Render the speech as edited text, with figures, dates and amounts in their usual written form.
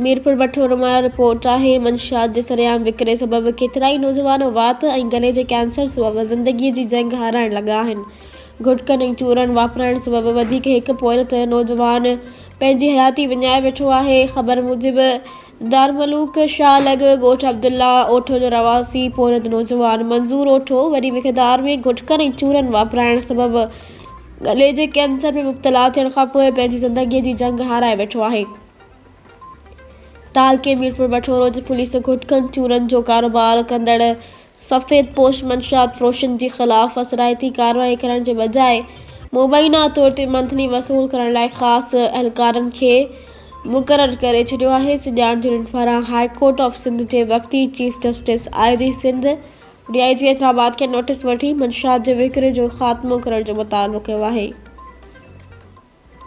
ميرپور بٺورو مان رپورٽ آهي منشيات جي سرعام وڪري سبب ڪيترائي نوجوان وات ۽ گلي جي ڪينسر سبب زندگي جي جنگ هارائڻ لڳا آهن گٽڪن ۽ چورن واپرائڻ سبب وڌيڪ هڪ پورهيت نوجوان پنهنجي حياتي وڃائي ويٺو آهي خبر موجب دارملوڪ شاهه لڳ ڳوٺ عبدالله اوٺو جو رهواسي پورهيت نوجوان منظور اوٺو وڏي مقدار ۾ گٽڪن ۽ چورن واپرائڻ سبب گلي جي ڪينسر ۾ مبتلا ٿيڻ کانپوء پنهنجي زندگي جي جنگ هارائي ويٺو آهي. تعلقي ميرپور بٺورو جي پوليس گٽڪن چورن جو ڪاروبار ڪندڙ سفيد پوش منشيات فروشن جي خلاف اثرائتي ڪارروائي ڪرڻ جي بجاء مبينا طور تي منٿلي وصول ڪرڻ لاء خاص اهلڪارن کي مقرر ڪري ڇڏيو آهي سڄاڻ ڌرين پاران هاء ڪورٽ آف سنڌ جي وقتي chief justice I G Sindh D I G Hyderabad کي نوٽيس وٺي منشيات جي وڪري جو خاتمو ڪرڻ جو مطالبو ڪيو آهي.